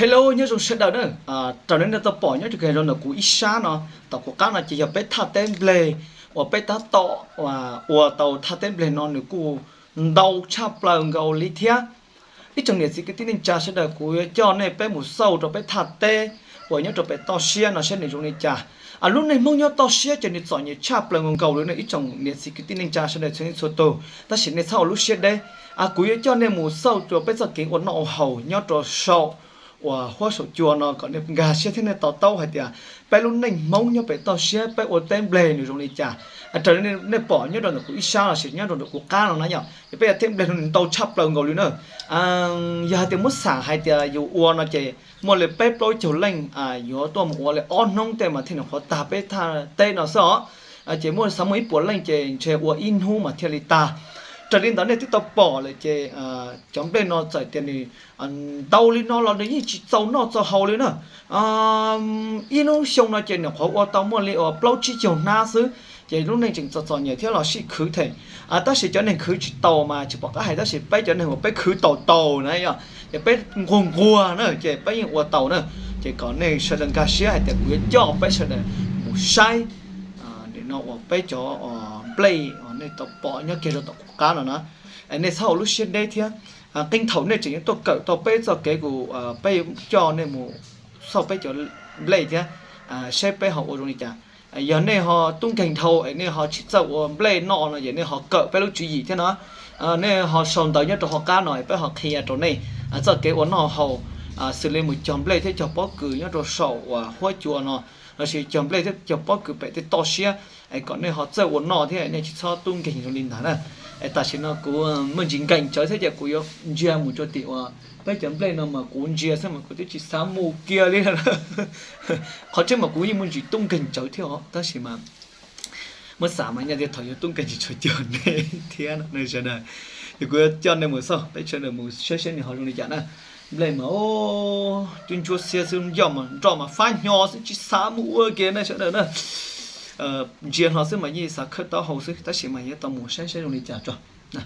Hello, nyob zoo sawv daws na. Raws li nej tau pom nyob rau kag rau ntawm kuv ib sab no, tom kuv qab no ces yog peb thaj teb npleg uas peb tab tom ua tau thaj teb npleg no nws kuj ntau tshaj plaws nkaus li thiab. Ib tsoom niam txiv kwv tij neej tsa sawv daws, kuv yuav coj nej peb mus xauj rau peb thaj teb uas nyob rau pem toj siab no saib nws zoo li cas. Lub neej Hmoob nyob toj siab ces nws txom nyem tshaj plaws nkaus nkaus li no ib tsoom niam txiv kwv tij neej tsa sawv daws txhua leej txhua tus, tab sis nej txhob ua lub siab deb. Kuv yuav coj nej mus xauj rau peb txoj kev ua noj ua haus nyob rau saum uas huab saum cua no kom nej nkag siab thiab nej to taub hais tias peb lub neej Hmoob nyob pem toj siab peb ua teb npleg nws zoo li cas. Raws li nej pom nyob rau ntawm kuv ib sab los sis nyob rau ntawm kuv qab no na yom, es peb ua teb npleg no nws ntau tshaj plaws nkaus li na. Yog hais tias muab xam hais tias yus ua no ces muaj li peb plaub caug leej yuav tuaj mus ua li ob hnub tej mas thiaj li qhuav tag peb thaj teb no xwb os. Ces muaj xav muaj ib puas leej ces ntshe ua ib hnub mas thiaj li tag. Raws li ntawd nej twb tau pom lawm ces cov nplej no txawm tias nws ntau li no los nws yeej tsis txaus noj txaus haus li na. Ib lub xyoo no ces nws qhuav ua tau muaj li uas plaub tsib caug hnab xwb, ces lub neej tseem txom txom nyem thiab los sij khwv them. Tab sis cov neeg khwv tsis taus mas tsis pom qab hais, tab sis peb cov neeg uas peb khwv taus taus na yom, ces peb nquag nquag na ces peb yeej ua taus na. Ces kom nej sawv daws nkag siab hais tias kuv yuav coj peb sawv daws mus saib nim no uas peb cov nplej uas nej tau pom nyob kiag rau tom kuv qab no na. Nej txhob ua lub siab deb thiab. Qee thaum nej tseem yuav tuaj kawm tau peb txoj kev kuv, peb yuav coj nej mus xauj peb cov nplej thiab saib peb ho ua zoo li cas. Yog nej ho tub nkeeg dhau es nej ho tsis txawj ua nplej noj no ces nej ho kawm peb lub tswv yim thiab no. Nej ho sau ntawv nyob rau hauv qab no es peb ho qhia rau nej txoj kev ua noj haus xws li mus cog nplej thiab cog pob kws nyob rau saum uas huab cua no, lossis cog nplej thiab cog pob kws pem tej toj siab, es kom nej ho txawj ua noj thiab nej tsis txhob tub nkeeg zoo li ntawd na. Es tam sim no kuv muaj ntsis nkees tsawv thiab ces kuv yuav ntsia mus rau tim uas peb cov nplej no mas kuv ntsia xwb mas kuv twb tsis xav mus kiag li. Qhov tseeb mas kuv yeej muaj ntsis tub nkeeg tsawv thiab os, tab sis mas muab xam mas nyaj tias thaum yuav tub nkeeg tsis tshua cuag nej thiab no sawv daws. Ces kuv yuav coj nej mus xauj, peb sawv daws mus saib saib nws ho zoo li cas na. Nplej mas twb ntsuab xiab xwb, yoj mas nroj mas fab hnyo xwb tsis xav mus ua kiag na sawv daws na. Ntsia hlo xwb mas yeej xav khawb taub hau xwb, tab sis mas yuav tau mus saib saib zoo li cas tso na.